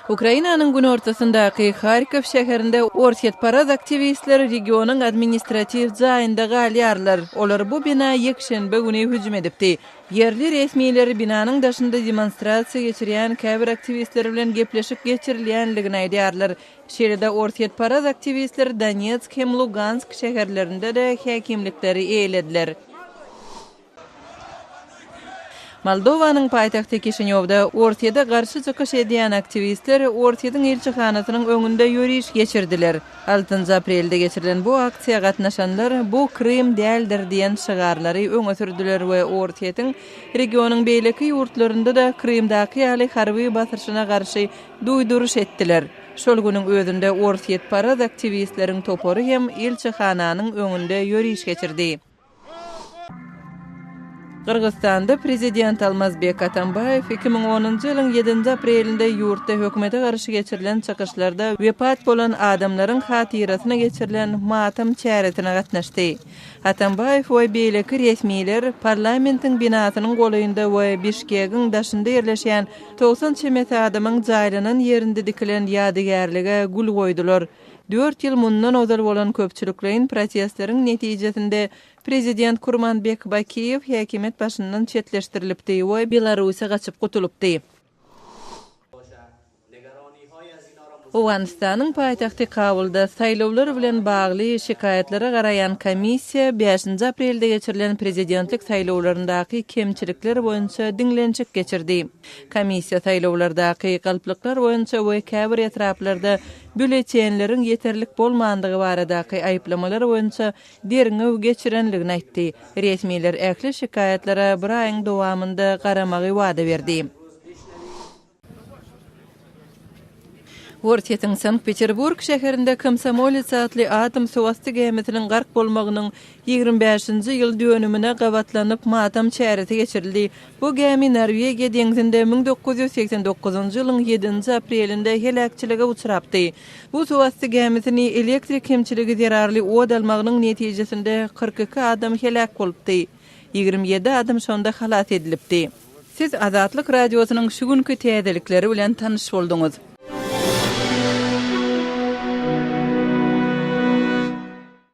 Ukrainanyň günortasyndaky Harkow şäherinde orsýetparaz aktiwistler regionyň administratiw jaýynda galýarlar. Olar bu bina ýekşenbe güni hüjüm edipdi. Ýerli resmiler binanyň daşynda demonstrasiýa geçirýän käbir aktiwistler bilen gepleşik geçirilýändigini aýdýarlar. Şeýle-de orsýetparaz aktiwistler Donetsk hem Lugansk şäherlerinde-de häkimlikleri eýelediler. Moldowanyň paýtagty Kişinýowda Orsýete garşy çykyş edýän aktiwistler Orsýetiň ilçihanasynyň öňünde ýöriş geçirdiler. Altynjy aprelde geçirilen bu aksiýa gatnaşanlar Bu Krym däldir diýen şygarlary öňe sürdüler we Orsýetiň regionyň beýleki ýurtlarynda-da Krymdaky ýaly harby basyşyna garşy duýduryş etdiler. Şol günüň özünde orsýetparaz aktiwistleriň topary hem ilçihananyň öňünde ýöriş geçirdi. Gyrgyzystanda prezident Almazbek Atambaýew 2010-njy ýylyň ýedinji aprelinde ýurtda hökümete garşy geçirilen çykyşlarda wepat bolan adamlaryň hatyrasyna geçirilen matam çäresine gatnaşdy. Atambaýew we beýleki resmiler parlamentiň binasynyň golaýynda we Bişkegiň daşynda ýerleşýän 90 çemesi adamyň jaýlanan ýerinde dikilen ýadygärlige gül goýdular. Dört ýyl mundan ozal bolan köpçülikleýin protestleriň netijesinde prezident Kurmanbek Bakiýew häkimiýet başyndan çetleşdirilipdi we Belarusa gaçyp gutulypdy. Owganystanyň paýtagty Kabulda saýlawlar bilen bagly şikaýatlara garaýan komissiýa bäşinji aprelde geçirilen prezidentlik saýlawlaryndaky kemçilikler boýunça diňlenişik geçirdi. Komissiýa saýlawlardaky galplyklar boýunça we käbir etraplarda býulletenleriň ýeterlik bolmandygy baradaky aýyplamalar boýunça derňew geçirenligini aýtdy. Resmiler ähli şikaýatlara bir aýyň dowamynda garamagy wada berdi. Orsýetiň Sankt-Peterburg şäherinde Komsomolets atly atom suwasty gämisiniň gark bolmagynyň 25-nji ýyl dönümine gabatlanyp matam çäresi geçirildi. Bu gämi Norwegiýa deňzinde 1989-njy ýylyň ýedinji aprelinde heläkçilige uçrapdy. Bu suwasty gämisini elektrik kemçiligi zerarly ot almagynyň netijesinde 42 adam heläk bolupdy. 27 adam şonda halas edilipdi. Siz Azatlyk Radiosynyň şu günki täzelikleri bilen tanyş bolduňyz.